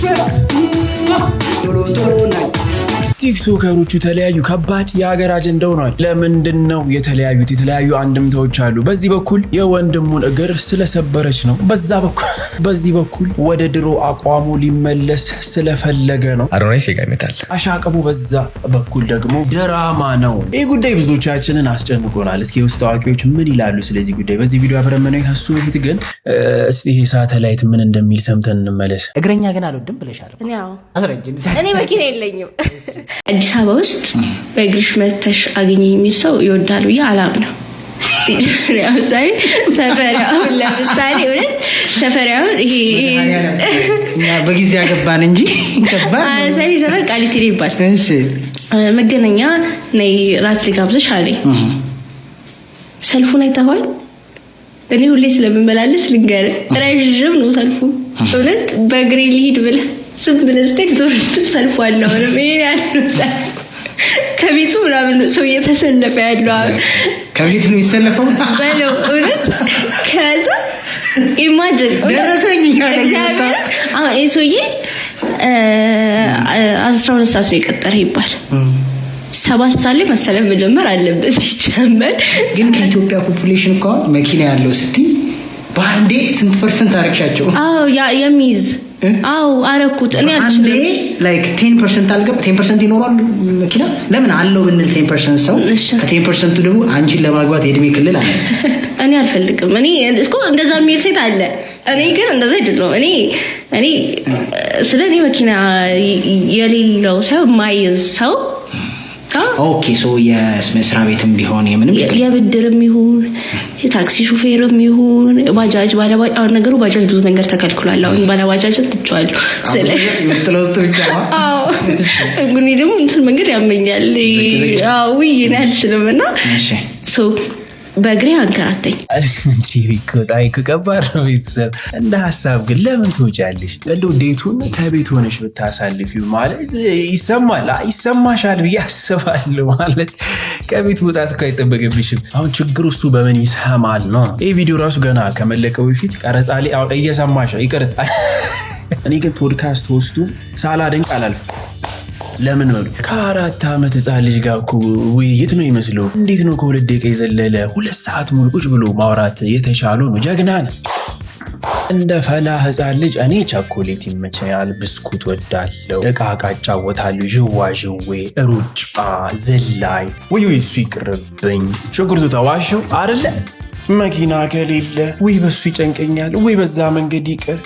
ቶሎ ቶሎ ናይ። ቲክቶከሮቹ ተለያዩ። ከባድ የሀገር አጀንዳ ሆኗል። ለምንድን ነው የተለያዩት? የተለያዩ አንድምታዎች አሉ። በዚህ በኩል የወንድሙን እግር ስለሰበረች ነው። በዛ በኩል በዚህ በኩል ወደ ድሮ አቋሙ ሊመለስ ስለፈለገ ነው። አዶናይ ሴጋ ይመታል። አሻቅቡ በዛ በኩል ደግሞ ድራማ ነው። ይህ ጉዳይ ብዙዎቻችንን አስጨንቆናል። እስኪ የውስጥ አዋቂዎች ምን ይላሉ ስለዚህ ጉዳይ? በዚህ ቪዲዮ አብረን ምን ከሱ በፊት ግን እስቲ ይሄ ሳተላይት ምን እንደሚል ሰምተን እንመለስ። እግረኛ ግን አልወድም ብለሻል። እኔ አዎ። አስረጅን። እኔ መኪና የለኝም። አዲስ አበባ ውስጥ በእግርሽ መተሽ አግኘኝ የሚል ሰው ይወዳል ብዬ አላምንም። ለምሳሌ ሰፈር አሁን ለምሳሌ እውነት ሰፈር አሁን ይሄ እኛ በጊዜ ያገባን እንጂ ከባድ ነው። ለምሳሌ ሰፈር ቃሊቲ ይባል መገናኛ ነይ ራት ልጋብዝሽ አለኝ። ሰልፉን አይተኸዋል? እኔ ሁሌ ስለምመላለስ ልንገርህ፣ ረዥም ነው ሰልፉ። እውነት በእግሬ ልሂድ ብለህ ዝም ብለህ ስትሄድ ዞር ስትል ሰልፉ አለ። አሁንም ይሄን ያህል ነው ሰልፉ። ከቤቱ ምናምን ነው ሰው እየተሰለፈ ያለው አሁን። ከቤቱ ነው የሚሰለፈው። በለው እውነት። ከዛ imagine ደረሰኝ እያለ እየመጣ። አሁን ይህ ሰውዬ 12 ሰዓት ነው የቀጠረ ይባል፣ 7 ሰዓት ላይ መሰለፍ መጀመር አለበት ሲጀመር። ግን ከኢትዮጵያ population እኮ አሁን መኪና ያለው ስትይ በአንዴ ስንት percent አረግሻቸው? አዎ፣ የሚይዝ አዎ አረኩት። እኔ አንዴ አልችልም። Like 10% አልገብ 10% ይኖሯል መኪና ለምን አለው ብንል 10% ሰው ከ10%ቱ ደግሞ አንቺን ለማግባት የእድሜ ክልል አለ። እኔ አልፈልግም። እኔ እኮ እንደዛ የሚል ሴት አለ። እኔ ግን እንደዛ አይደለሁም። እኔ ስለ እኔ መኪና የሌለው ሰው የማይዝ ሰው Okay, so የመስሪያ ቤትም ቢሆን የምንም ችግር የብድርም ይሁን የታክሲ ሹፌርም ይሁን ባጃጅ ባለባጃጅ፣ አሁን ነገሩ ባጃጅ ብዙ መንገድ ተከልክሏል። አሁን ባለባጃጅን ትቼዋለሁ። ውስጥ ለውስጥ ብቻ ነው። አዎ፣ እኔ ደግሞ እንትን መንገድ ያመኛል። ዘጭ። አዎ፣ ውይ እኔ አልችልም እና so በእግሬ አንከራተኝ። እንጂ እኮ ከባድ ነው። ቤተሰብ እንደ ሀሳብ ግን ለምን ትወጫለሽ? እንደው date ኡን ከቤት ሆነሽ ብታሳልፊው ማለት ይሰማል ይሰማሻል ብዬ አስባለሁ። ማለት ከቤት መውጣት እኮ አይጠበቅብሽም። አሁን ችግሩ እሱ በምን ይሰማል ነው። ይህ ቪዲዮ ራሱ ገና ከመለቀው በፊት ቀረጻ ላይ አሁን እየሰማሽ ይቅርታ። እኔ ግን podcast host ኡ ሳላደንቅ አላልፍም። ለምን በሉ ከ4 ዓመት ህፃን ልጅ ጋር እኮ ውይይት ነው ይመስለው። እንዴት ነው ከ2 ደቂቃ የዘለለ 2 ሰዓት ሙሉ ቁጭ ብሎ ማውራት የተቻሉ ነው? ጀግና ነው። እንደ ፈላ ህፃን ልጅ እኔ ቸኮሌት ይመቸኛል፣ ብስኩት ወዳለው፣ እቃ እቃ እጫወታለሁ፣ ዥዋዥዌ፣ ሩጫ፣ ዝላይ። ውይ ውይ እሱ ይቅርብኝ። ሽንኩርቱ ተዋሸው አይደለ? መኪና ከሌለ ወይ በሱ ይጨንቀኛል፣ ወይ በዛ መንገድ ይቅር።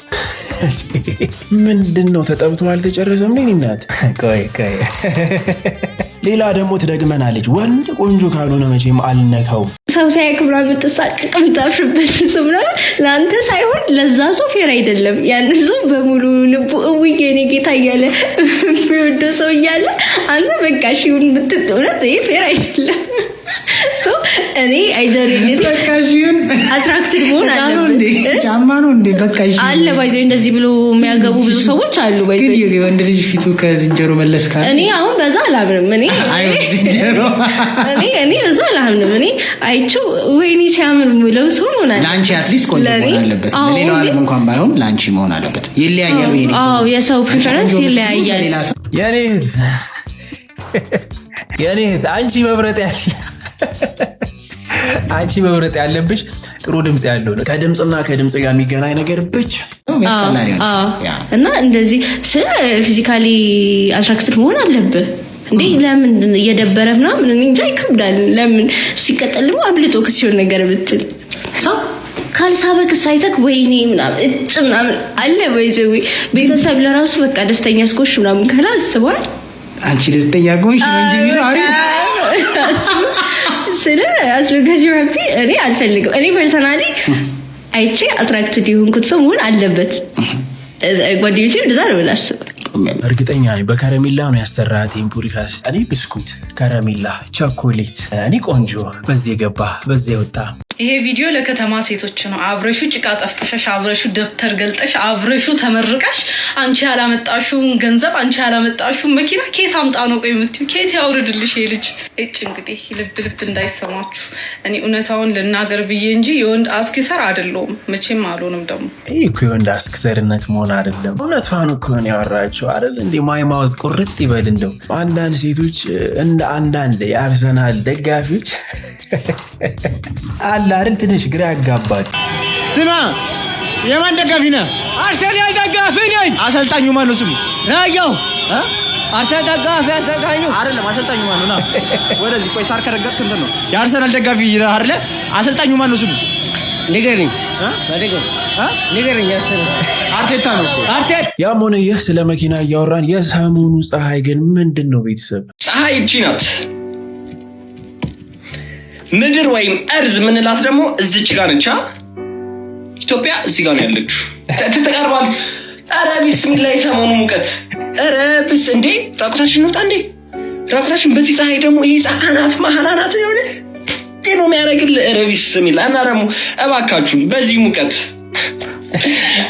ምንድን ነው ተጠብቶ አልተጨረሰም? እኔ እናት ቆይ ቆይ፣ ሌላ ደግሞ ትደግመናለች። ወንድ ቆንጆ ካልሆነ መቼም አልነካውም። ሰው ሳያክ ምናምን የምትሳቀቅ የምታፍርበት ሰው ምናምን ለአንተ ሳይሆን ለዛ ሰው fair አይደለም። ያን ሰው በሙሉ ልቡ እውይ የኔ ጌታ እያለ የሚወደው ሰው እያለ አንተ በቃ ሺውን ምትል እውነት ይሄ fair አይደለም። So እኔ either በቃ እሺ ይሁን። Attracted መሆን ዕቃ ነው እንዴ? አለብን። ጫማ ነው እንዴ? በቃ እሺ አለ by the way እንደዚህ ብሎ የሚያገቡ ብዙ ሰዎች አሉ። ግን By the way የወንድ ልጅ ፊቱ ከዝንጀሮ መለስ ካለ እኔ አሁን በዛ አላምንም። እኔ አይ ዝንጀሮ እኔ በዛ አላምንም። እኔ አይቼው ወይኔ ሲያምር የሚለው ሰው መሆን አለ ለአንቺ at least ቆንጆ ለእኔ? መሆን አለበት። አዎ፣ ለሌላው ዓለም እንኳን ባይሆን ለአንቺ መሆን አለበት። ይለያያል ወይ? አዎ፣ የሰው preference ይለያያል። ሌላ ሰው የኔ እህት የኔ እህት አንቺ መምረጥ ያለብሽ ጥሩ ድምፅ ያለው ነው። ከድምፅና ከድምፅ ጋር የሚገናኝ ነገር ብቻ። የሚያስጠላ ሊሆን አዎ። ይችላል። እና እንደዚህ ስለ physically attracted መሆን አለብህ እንዴ? ለምን እየደበረ ምናምን እኔ እንጃ ይከብዳል። ለምን ሲቀጠል ደግሞ አብልጦ ሲሆን ነገር ብትል ሰው ካልሳበክ ሳይተክ ወይኔ ምናምን እጭ ምናምን አለ ወይ ዘዊ ቤተሰብ ለራሱ በቃ ደስተኛ እስኮሽ ምናምን ካለ አስበዋል። አንቺ ደስተኛ ከሆንሽ ነው እንጂ የሚለው አሪፍ። ስለ as long as you're happy እኔ አልፈልግም። እኔ personally አይቼ attracted የሆንኩት ሰው መሆን አለበት። ጓደኞቼ እንደዛ ነው የማስበው። እርግጠኛ ነኝ በከረሜላ ነው ያሰራት ፖድካስት። እኔ ብስኩት፣ ከረሜላ፣ ቸኮሌት፣ እኔ ቆንጆ፣ በዚህ የገባ በዚህ የወጣ። ይሄ ቪዲዮ ለከተማ ሴቶች ነው። አብረሹ ጭቃ ጠፍጥፈሽ፣ አብረሹ ደብተር ገልጠሽ፣ አብረሹ ተመርቀሽ አንቺ ያላመጣሽውን ገንዘብ፣ አንቺ ያላመጣሽውን መኪና ኬት አምጣ ነው ቆይ የምትይው? ኬት ያውርድልሽ ይሄ ልጅ? እጭ እንግዲህ ልብ ልብ እንዳይሰማችሁ፣ እኔ እውነታውን ልናገር ብዬ እንጂ የወንድ አስኪሰር አይደለሁም፣ መቼም አልሆንም ደግሞ። ይህ እኮ የወንድ አስክሰርነት መሆን አይደለም። እውነቷን እኮ ነው ያወራችው አይደል? እንደ my mouth ቁርጥ ይበል። እንደው አንዳንድ ሴቶች እንደ አንዳንድ የአርሰናል ደጋፊዎች አለ አይደል? ትንሽ ግራ ያጋባል። ስማ፣ የማን ደጋፊ ነህ? አርሰናል ደጋፊ ነኝ። አሰልጣኙ ማን ነው ስሙ? ናየው አርሰናል ደጋፊ አሰልጣኙ አይደለም፣ አሰልጣኙ ማን ነው? ና ወደዚህ። ቆይ፣ ሳር ከረገጥክ እንትን ነው። የአርሰናል ደጋፊ አይደለ? አሰልጣኙ ማን ነው ስሙ? ንገረኝ። እ? ንገረኝ። አርሰናል አርቴታ ነው እኮ። አርቴታ። ያም ሆነ ይህ ስለ መኪና እያወራን የሰሞኑ ፀሐይ ግን ምንድን ነው ቤተሰብ? ፀሐይ እቺ ናት። ምድር ወይም earth ምንላት ደግሞ እዚች ጋር ነች። ኢትዮጵያ እዚህ ጋር ነው ያለችው። ትቀርባል። ኧረ ቢስሚላ፣ የሰሞኑ ሙቀት፣ ኧረ ብስ እንዴ! ራቁታችን እንውጣ እንዴ? ራቁታችን በዚህ ፀሐይ ደግሞ ይህ ፀሐይ አናት መሀል አናት የሆነ ነው የሚያደርግልህ። ኧረ ቢስሚላ። እና ደግሞ እባካችሁ በዚህ ሙቀት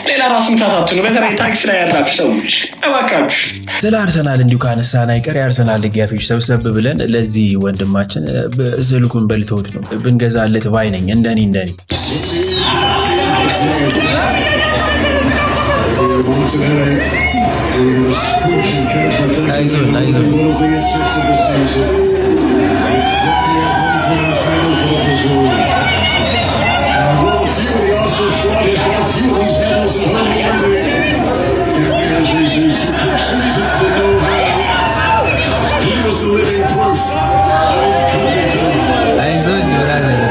ሌላ ራስ ምታት አትሁኑ። በተለይ ታክሲ ላይ ያላችሁ ሰዎች እባካችሁ። ስለ አርሰናል እንዲሁ ካነሳን አይቀር የአርሰናል ደጋፊዎች ሰብሰብ ብለን ለዚህ ወንድማችን ስልኩን በልተውት ነው ብንገዛለት ባይ ነኝ። እንደኔ እንደኔ። አይዞን አይዞን። አይዞን brother።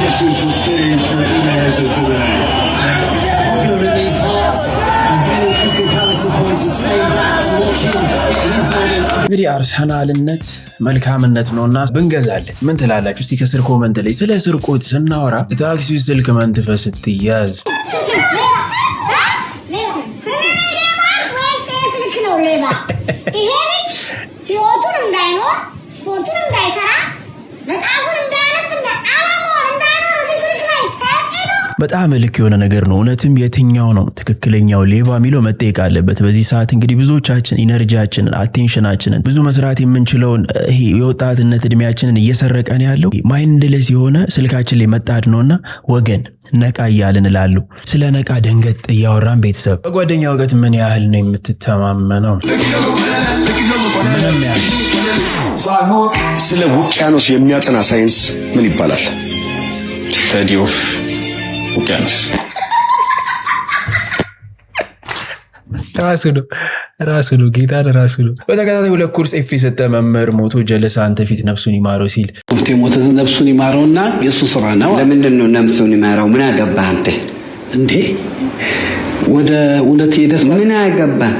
This is the stage for Inez today. Popular in these parts, as many Crystal Palace supporters staying back to watch him get his medal. እንግዲህ አርሰናልነት መልካምነት ነው እና ብንገዛለት ምን ትላላችሁ? እስኪ ከስር comment ላይ። ስለ ስርቆት ስናወራ ታክሲ ውስጥ ስልክ መንትፈ ስትያዝ ስልክ ነው ሌባ። ይሄ ልጅ ህይወቱን እንዳይኖር፣ ስፖርቱን እንዳይሰራ፣ መጽሐፉን እንዳያነብ፣ አላማውን እንዳይኖር እዚህ ስልክ ላይ ተጭኖ በጣም ልክ የሆነ ነገር ነው። እውነትም የትኛው ነው ትክክለኛው ሌባ የሚለው መጠየቅ አለበት። በዚህ ሰዓት እንግዲህ ብዙዎቻችን energy ያችንን፣ attention ኣችንን፣ ብዙ መስራት የምንችለውን ይሄ የወጣትነት እድሜያችንን እየሰረቀን ያለው mindless የሆነ ስልካችን ላይ መጣድ ነውና ወገን ነቃ እያልን እላለሁ። ስለ ነቃ ደንገጥ እያወራን ቤተሰብ፣ በጓደኛ እውቀት ምን ያህል ነው የምትተማመነው? ምንም ያህል ስለ ውቅያኖስ የሚያጠና ሳይንስ ምን ይባላል? Study of ውቅያኖስ። ራሱ ነው፣ ራሱ ነው፣ ጌታን ራሱ ነው። በተከታታይ ሁለት ኮርስ F የሰጠ መምህር ሞቶ ጀለሳ አንተ ፊት ነፍሱን ይማረው ሲል የሞተ ነፍሱን ይማረውና የእሱ ስራ ነው። ለምንድን ነው ነፍሱን ይማረው? ምን አገባህ አንተ? እንዴ፣ ወደ እውነት ሄደ። ምን አገባህ?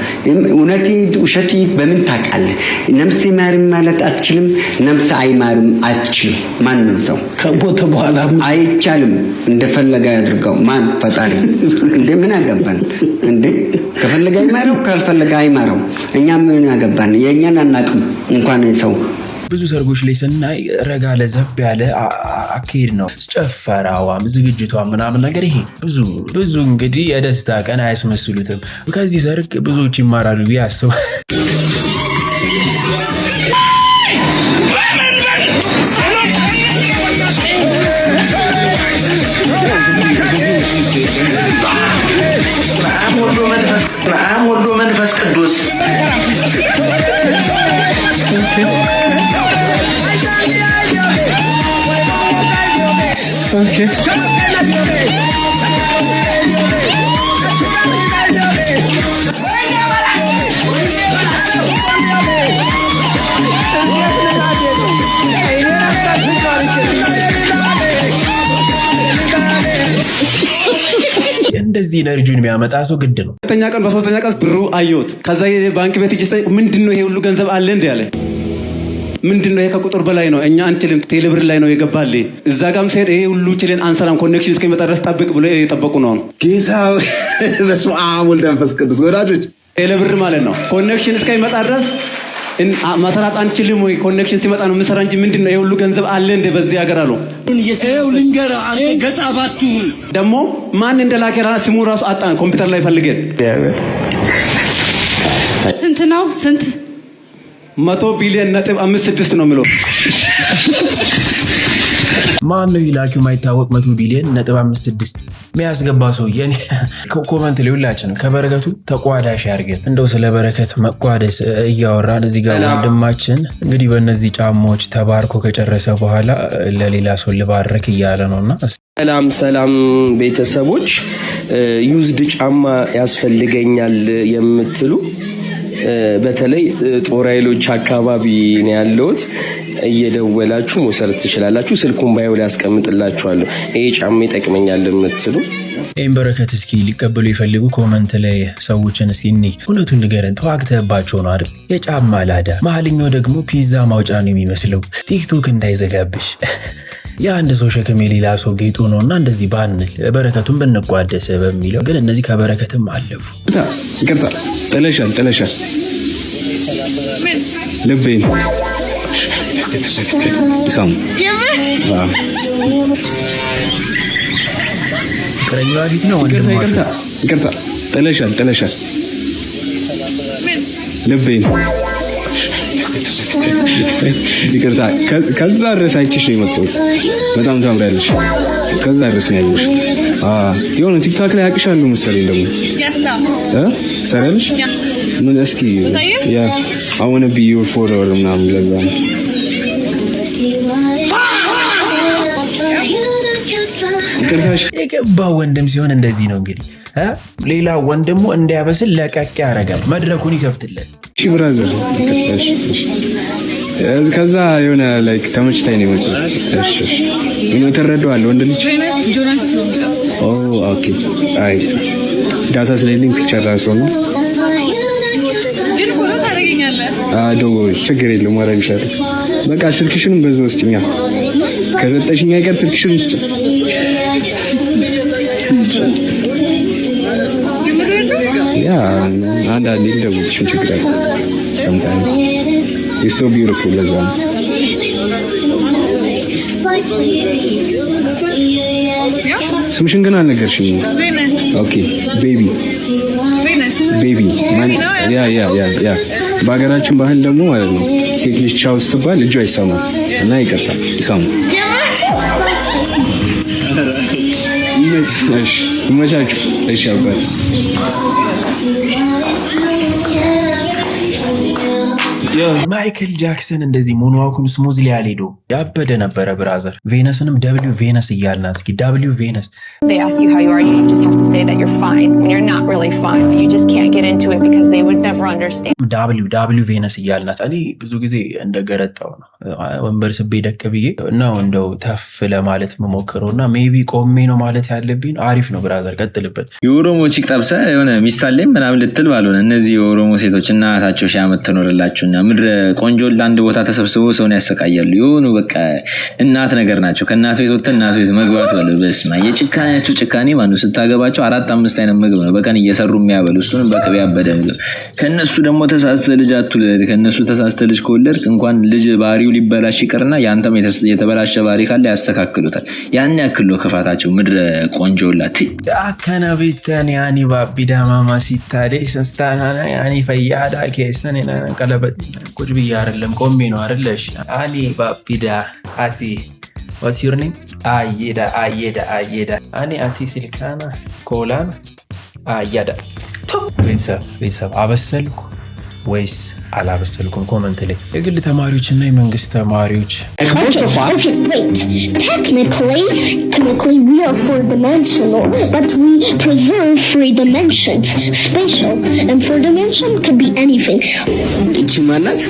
እውነት ውሸት በምን ታውቃለህ? ነፍስ ይማርም ማለት አትችልም። ነፍስ አይማርም አትችልም። ማንም ሰው ከሞተ በኋላ አይቻልም። እንደፈለገ ያድርገው። ማን ፈጣሪ እንዴ? ምን አገባን እንዴ? ከፈለገ አይማረው፣ ካልፈለገ አይማረው። እኛ ምን አገባን? የእኛን አናውቅም እንኳን ሰው። ብዙ ሰርጎች ላይ ስናይ ረጋ ለዘብ ያለ አካሄድ ነው። ጨፈራዋም ዝግጅቷ ምናምን ነገር ይሄ ብዙ ብዙ እንግዲህ የደስታ ቀን አያስመስሉትም። ከዚህ ሰርግ ብዙዎች ይማራሉ ብዬ አስባለሁ። አብ ወልዶ መንፈስ ቅዱስ። እንደዚህ energy ውን የሚያመጣ ሰው ግድ ነው። ሁለተኛ ቀን በሶስተኛ ቀን ብሩ አየሁት። ከዛ ባንክ ቤት ሄጄ ስጠይቅ ምንድን ነው ይሄ ሁሉ ገንዘብ አለ እንዲ አለ። ምንድን ነው ይሄ? ከቁጥር በላይ ነው። እኛ አንችልም። ቴሌብር ላይ ነው የገባልኝ። እዛ ጋም ሲሄድ ይሄ ሁሉ ችለን አንሰራም፣ connection እስከሚመጣ ድረስ ጠብቅ ብሎ የጠበቁ ነው። ጌታ፣ በስመ አብ ወልድ መንፈስ ቅዱስ ወዳጆች። ቴሌብር ማለት ነው። Connection እስከሚመጣ ድረስ መስራት አንችልም ወይ? Connection ሲመጣ ነው የምንሰራ እንጂ ምንድን ነው ይሄ ሁሉ ገንዘብ አለ እንደ በዚህ ሀገር አሉ። ይኸው ልንገርህ፣ አንተ ገጣባትሁን። ደግሞ ማን እንደላከ ስሙ ራሱ አጣን። ኮምፒውተር ላይ ፈልገን። ስንት ነው? ስንት? 100.56 ቢሊዮን ነው የሚለው። ማን ነው ይላችሁ የማይታወቅ 100.56 ቢሊዮን የሚያስገባ ሰው comment ላይ ሁላችንም ከበረከቱ ተቋዳሽ ያድርገን። እንደው ስለ በረከት መቋደስ እያወራን እዚህ ጋር ወንድማችን እንግዲህ በእነዚህ ጫማዎች ተባርኮ ከጨረሰ በኋላ ለሌላ ሰው ልባርክ እያለ ነው እና ሰላም ሰላም ቤተሰቦች፣ used ጫማ ያስፈልገኛል የምትሉ በተለይ ጦር ኃይሎች አካባቢ ነው ያለሁት፣ እየደወላችሁ መውሰድ ትችላላችሁ። ስልኩን bio ላይ ያስቀምጥላችኋለሁ። ይሄ ጫማ ይጠቅመኛል የምትሉ። ይህም በረከት እስኪ ሊቀበሉ የፈልጉ comment ላይ ሰዎችን እስኪ እኔ እውነቱን ንገረን፣ ተዋግተህባቸው ነው አይደል? የጫማ ላዳ መሀልኛው ደግሞ ፒዛ ማውጫ ነው የሚመስለው። ቲክቶክ እንዳይዘጋብሽ። የአንድ ሰው ሸክም የሌላ ሰው ጌጡ ነው እና እንደዚህ ባንል በረከቱን ብንቋደስ በሚለው ግን እነዚህ ከበረከትም አለፉ። ይቅርታ፣ ጥለሻል፣ ጥለሻል ልቤን ሳሙ። ፍቅረኛዋ ፊት ነው ወንድሟ ፊት? ይቅርታ፣ ጥለሻል፣ ጥለሻል ልቤን። ይቅርታ፣ ከዛ ድረስ አይቼሽ ነው የመጣሁት። በጣም ታምሪያለሽ። ከዛ ድረስ ነው ያየሁሽ። የሆነ ቲክቶክ ላይ አውቅሻለሁ መሰለኝ ደግሞ እ ትሰሪያለሽ? ምን እስኪ yeah, I wanna be your follower ምናምን ለዛ ነው። ይቅርታሽ። የገባ ወንድም ሲሆን እንደዚህ ነው እንግዲህ፣ ሌላ ወንድሙ እንዲያበስል ለቀቅ ያደርጋል፣ መድረኩን ይከፍትለት። እሺ brother፣ ከዛ የሆነ like ተመችታኝ ነው የመጣሁት። እሺ እሺ፣ ትረዳዋለህ ወንድ ልጅ። Oh okay። አይ data ስለሌለኝ picture ራሱ ነው። ግን follow ታደርገኛለህ? ደውል፣ ችግር የለውም አደርግሻለሁ። በቃ ስልክሽንም በዛው ስጭኛ። ከሰጠሽኝ አይቀር ስልክሽንም ስጭኝ። Yeah አንዳንዴ ልደውልልሽ፣ ምን ችግር አለ? Sometime you're so beautiful ለዛ ነው። ስምሽን ግን አልነገርሽኝም። Okay baby, baby, yeah yeah yeah yeah። በሀገራችን ባህል ደግሞ ማለት ነው ሴት ልጅ ቻው ስትባል እጇ ይሰማል እና ይቅርታ ይሰማል። ይመቻችሁ። እሺ አባት። ማይክል ጃክሰን እንደዚህ moonwalk ኡን smoothly አልሄደውም። ያበደ ነበረ brother። ቬነስንም W ቬነስ እያልናት እስኪ W ቬነስ። They ask you how you are, you just have to say that you're fine when you're not really fine, but you just can't get into it because they would never understand. W W ቬነስ እያልናት። እኔ ብዙ ጊዜ እንደገረጣው ነው ወንበር ስቤ ደቅ ብዬ ነው እንደው ተፍ ለማለት የምሞክረው እና maybe ቆሜ ነው ማለት ያለብኝ። አሪፍ ነው brother፣ ቀጥልበት። የኦሮሞ chick ጠብሰህ የሆነ ሚስት አለኝ ምናምን ልትል ባልሆነ እነዚህ የኦሮሞ ሴቶች እናታቸው ሺህ ዓመት ትኖርላችሁና ምድረ ቆንጆ ለአንድ ቦታ ተሰብስበው ሰውን ያሰቃያሉ። የሆኑ በቃ እናት ነገር ናቸው። ከእናት ቤት ወጥተህ እናት ቤት መግባት በለው። በስመ አብ የጭካኔያቸው ጭካኔ ማነው። ስታገባቸው አራት አምስት አይነት ምግብ ነው በቀን እየሰሩ የሚያበሉ፣ እሱንም በቅቤ ያበደ ምግብ። ከእነሱ ደግሞ ተሳስተህ ልጅ አትውለድ። ከእነሱ ተሳስተህ ልጅ ከወለድክ እንኳን ልጅ ባህሪው ሊበላሽ ይቅርና ያንተም የተበላሸ ባህሪ ካለ ያስተካክሉታል። ያን ያክል ነው ክፋታቸው። ምድረ ቆንጆላ Akkana beektan yaani baabbidaa ሲታደ ስንስታናና ያኒ ፈያዳ ኬሰን ቀለበት ቁጭ ብዬ አይደለም ቆሜ ነው አይደለ? እሺ አኒ ባቢዳ አቲ what's your name? አየዳ አየዳ አየዳ አኒ አቲ ሲልካና ኮላና አያዳ። ቤተሰብ ቤተሰብ አበሰልኩ ወይስ አላበሰልኩም? Comment ላይ የግል ተማሪዎች እና የመንግስት ተማሪዎች። Okay, wait. Technically, we are four-dimensional, but we preserve three dimensions, spatial, and four dimension could be anything. እቺ ማናት?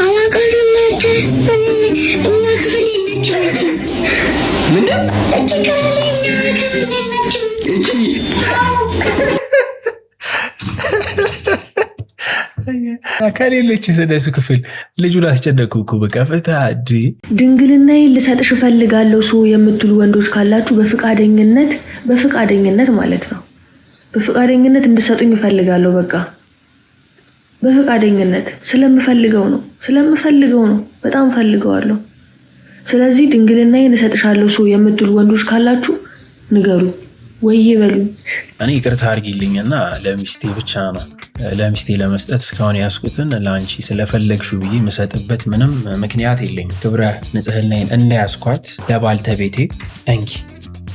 አላውቃትም። እኛ ክፍል የለችም። ምንድን? እቺ ክፍል እኛ ክፍል የለችም። እቺ ከሌለች ስለሱ ክፍል ልጁን አስጨነቅኩ እኮ በቃ ፍትህ። ድንግልናዬን ልሰጥሽ እፈልጋለሁ ሰው የምትሉ ወንዶች ካላችሁ በፍቃደኝነት በፍቃደኝነት ማለት ነው። በፈቃደኝነት እንድሰጡኝ እፈልጋለሁ። በቃ በፈቃደኝነት ስለምፈልገው ነው፣ ስለምፈልገው ነው፣ በጣም ፈልገዋለሁ። ስለዚህ ድንግልናዬን እሰጥሻለሁ ሰው የምትሉ ወንዶች ካላችሁ ንገሩ፣ ወዬ በሉኝ። እኔ ይቅርታ አድርጊልኝና ለሚስቴ ብቻ ነው፣ ለሚስቴ ለመስጠት እስካሁን ያስኩትን ለአንቺ ስለፈለግሽው ብዬ የምሰጥበት ምንም ምክንያት የለኝም። ክብረ ንጽህናዬን እንዳያስኳት ለባልተቤቴ እንኪ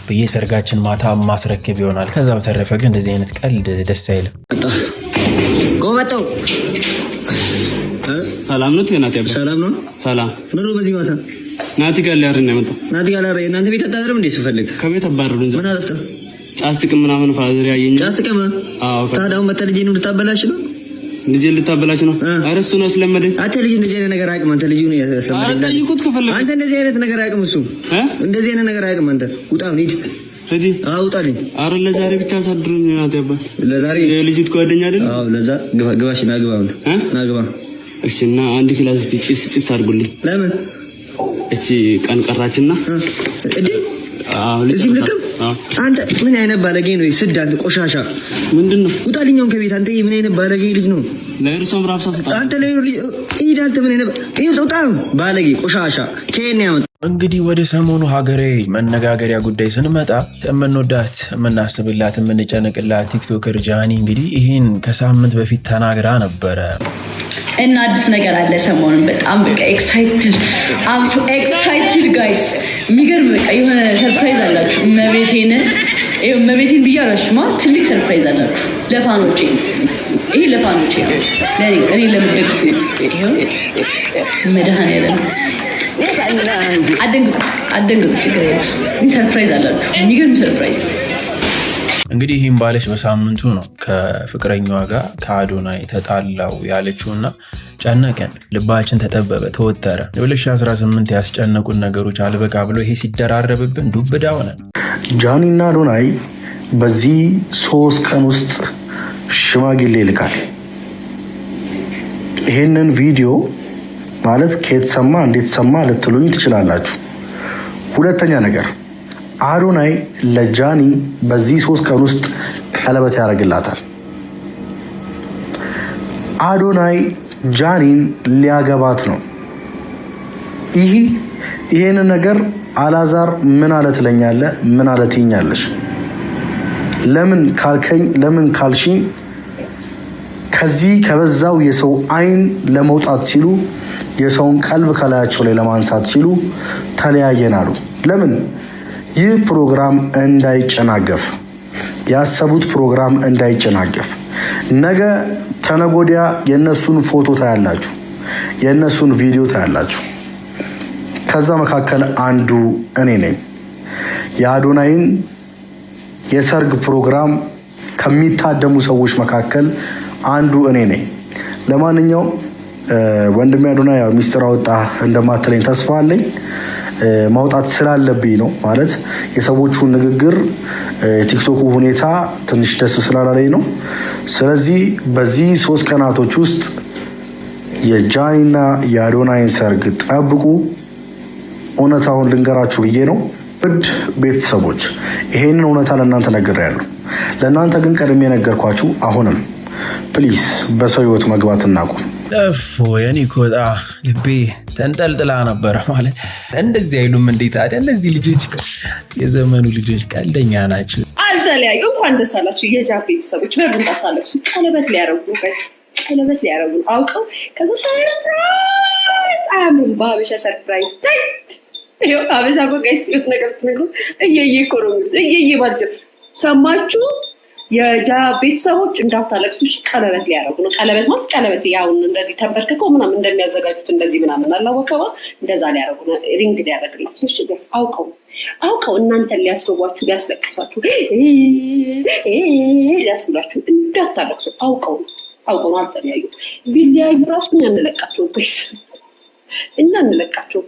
ብዬ ሰርጋችን ማታ ማስረክብ ይሆናል። ከዛ በተረፈ ግን እንደዚህ አይነት ቀልድ ደስ አይልም። ጎበጠው። ሰላም ነው ናቲ? ሰላም ነው። ሰላም። ምን ነው በዚህ ማታ? ናቲ ጋር ሊያድር ነው የመጣው። ናቲ ጋር ሊያድር? እናንተ ቤት አታድርም እንዴ? ስፈልግ ከቤት አባረሩኝ። ምን አለፍታ? ጫት ስቅም ምናምን father ያየኝ። ጫት ስቅም? አዎ። ታዲያ አሁን መተህ ልጄን ልታበላሽ ነው? ልጄን ልታበላሽ ነው? ኧረ እሱ ነው ያስለመደኝ። አንተ ልጅ እንደዚህ አይነት ነገር አያውቅም። አንተ ልጁ ነው ያስለመደኝ። ኧረ ጠይቁት ከፈለገ። አንተ እንደዚህ አይነት ነገር አያውቅም እሱ። እንደዚህ አይነት ነገር አያውቅም። አንተ ውጣ፣ ሂድ። ሂድ። አዎ ውጣልኝ። ኧረ ለዛሬ ብቻ አሳድሩኝ ናቲ አባ። ለዛሬ የልጅት ጓደኛ አይደል? አዎ ለዛ ግባ፣ ግባ። እሺ ና ግባ፣ አሁን ና ግባ። እሺ እና አንድ class እስቲ ጭስ ጭስ አድርጉልኝ። ለምን? እቺ ቀን ቀራችና እንዴ እዚህም ልቅም። አንተ ምን አይነት ባለጌ ነው? ስድ አንተ ቆሻሻ። ምንድን ነው? ውጣልኝ አሁን ከቤት። አንተ ምን አይነት ባለጌ ልጅ ነው? ለእርሶም ራብሳ ስጣ። አንተ ለልጅ ሂድ። አንተ ምን አይነት ይሄ ውጣ፣ ባለጌ ቆሻሻ። ከየት ነው ያመጣው? እንግዲህ ወደ ሰሞኑ ሀገራዊ መነጋገሪያ ጉዳይ ስንመጣ የምንወዳት፣ የምናስብላት፣ የምንጨንቅላት TikToker ጃኒ እንግዲህ ይህን ከሳምንት በፊት ተናግራ ነበረ። እና አዲስ ነገር አለ ሰሞኑን። በጣም በቃ excited, I'm so excited, guys። የሚገርም በቃ የሆነ surprise አላችሁ። እመቤቴን፣ ይኸው እመቤቴን ብዬ አላችሁማ። ትልቅ surprise አላችሁ ለ fan ኦቼ። ይሄ ለ fan ኦቼ ነው፣ ለእኔ እኔ ለምደግፉ። ይኸው መድኃኒዓለም፣ አደንግጡ፣ አደንግጡ፣ ችግር የለም። ግን surprise አላችሁ፣ የሚገርም surprise። እንግዲህ ይህም ባለች በሳምንቱ ነው ከፍቅረኛዋ ጋር ከአዶናይ ተጣላው ያለችውና ጨነቀን፣ ልባችን ተጠበበ፣ ተወጠረ። የ2018 ያስጨነቁን ነገሮች አልበቃ ብሎ ይሄ ሲደራረብብን ዱብዳ ሆነ። ጃኒና አዶናይ በዚህ 3 ቀን ውስጥ ሽማግሌ ይልካል። ይሄንን ቪዲዮ ማለት ከየት ሰማ፣ እንዴት ሰማ ልትሉኝ ትችላላችሁ። ሁለተኛ ነገር አዶናይ ለጃኒ በዚህ 3 ቀን ውስጥ ቀለበት ያደርግላታል። አዶናይ ጃኒን ሊያገባት ነው። ይሄንን ነገር አላዛር ምን አለ ትለኛለህ? ምን አለ ትይኛለሽ? ለምን ካልከኝ፣ ለምን ካልሽኝ፣ ከዚህ ከበዛው የሰው አይን ለመውጣት ሲሉ፣ የሰውን ቀልብ ከላያቸው ላይ ለማንሳት ሲሉ ተለያየን አሉ። ለምን? ይህ ፕሮግራም እንዳይጨናገፍ፣ ያሰቡት ፕሮግራም እንዳይጨናገፍ። ነገ ተነጎዲያ የእነሱን ፎቶ ታያላችሁ፣ የእነሱን ቪዲዮ ታያላችሁ። ከዛ መካከል አንዱ እኔ ነኝ። የአዶናይን የሰርግ ፕሮግራም ከሚታደሙ ሰዎች መካከል አንዱ እኔ ነኝ። ለማንኛውም ወንድሜ አዶናይ ያው ሚስጥር አወጣ እንደማትለኝ ተስፋ አለኝ። ማውጣት ስላለብኝ ነው፣ ማለት የሰዎቹ ንግግር የቲክቶኩ ሁኔታ ትንሽ ደስ ስላላለኝ ነው። ስለዚህ በዚህ 3 ቀናቶች ውስጥ የጃኒና የአዶናይን ሰርግ ጠብቁ። እውነታውን ልንገራችሁ ብዬ ነው። ውድ ቤተሰቦች፣ ይሄንን እውነታ ለእናንተ ነግሬያለሁ። ለእናንተ ግን ቀድሜ የነገርኳችሁ፣ አሁንም please በሰው ህይወት መግባት እናቁም። እፎ የኔ ኮጣ፣ ልቤ ተንጠልጥላ ነበረ። ማለት እንደዚህ አይሉም እንዴ ታዲያ? እነዚህ ልጆች፣ የዘመኑ ልጆች ቀልደኛ ናቸው። አልተለያዩ። እንኳን ደስ አላችሁ የጃ ቤተሰቦች። በምን እንዳታለቅሱ። ቀለበት ሊያረጉ ነው guys፣ ቀለበት ሊያረጉ ነው አውቀው። ከዛ surprise አያምርም? በሀበሻ surprise። ይኸው ሀበሻ እኮ guys የሆነ ነገር ስትነግሩ እየዬ እኮ ነው የሚሉት። እየዬ ባልጀ ሰማችሁ? የጃ ቤተሰቦች እንዳታለቅሱ እሺ። ቀለበት ሊያረጉ ነው። ቀለበት ማለት ቀለበት ያሁን እንደዚህ ተንበርክከው ምናምን እንደሚያዘጋጁት እንደዚህ ምናምን አላወቀባ እንደዛ ሊያረጉ ነው። Ring ሊያረግላት ነው። እሺ guys፣ አውቀው አውቀው እናንተን ሊያስገቧችሁ፣ ሊያስለቅሷችሁ፣ ሊያስብሏችሁ፣ እንዳታለቅሱ። አውቀው ነው፣ አውቀው ነው። አልተለያዩ። ቢለያዩ ራሱ እኛ እንለቃቸው guys፣ እኛ እንለቃቸው።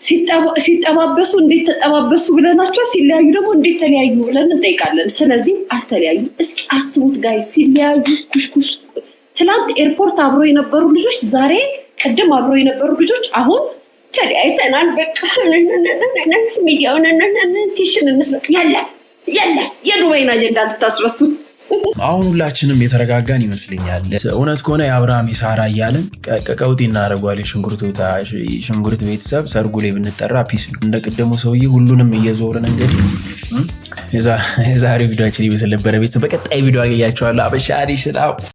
ሲጠባበሱ እንዴት ተጠባበሱ ብለናቸው፣ ሲለያዩ ደግሞ እንዴት ተለያዩ ብለን እንጠይቃለን። ስለዚህ አልተለያዩ። እስኪ አስቡት guys፣ ሲለያዩ ኩሽኩሽ ትላንት airport አብሮ የነበሩ ልጆች፣ ዛሬ ቅድም አብሮ የነበሩ ልጆች አሁን ተለያይተናል፣ በቃ ሚዲያውን ቲሽን እንስበቅ ያለ የለ የዱባይን አጀንዳ እንድታስረሱ። አሁን ሁላችንም የተረጋጋን ይመስለኛል። እውነት ከሆነ የአብርሃም የሳራ እያልን ቀውጢ እናደርገዋል። የሽንኩርት ቤተሰብ ሰርጉ ላይ ብንጠራ peace ነው። እንደ ቅድሙ ሰውዬ ሁሉንም እየዞርን እንግዲህ የዛሬው ቪዲዮችን ይመስል ነበረ። ቤተሰብ በቀጣይ ቪዲዮ አገኛቸዋለሁ። አበሻ።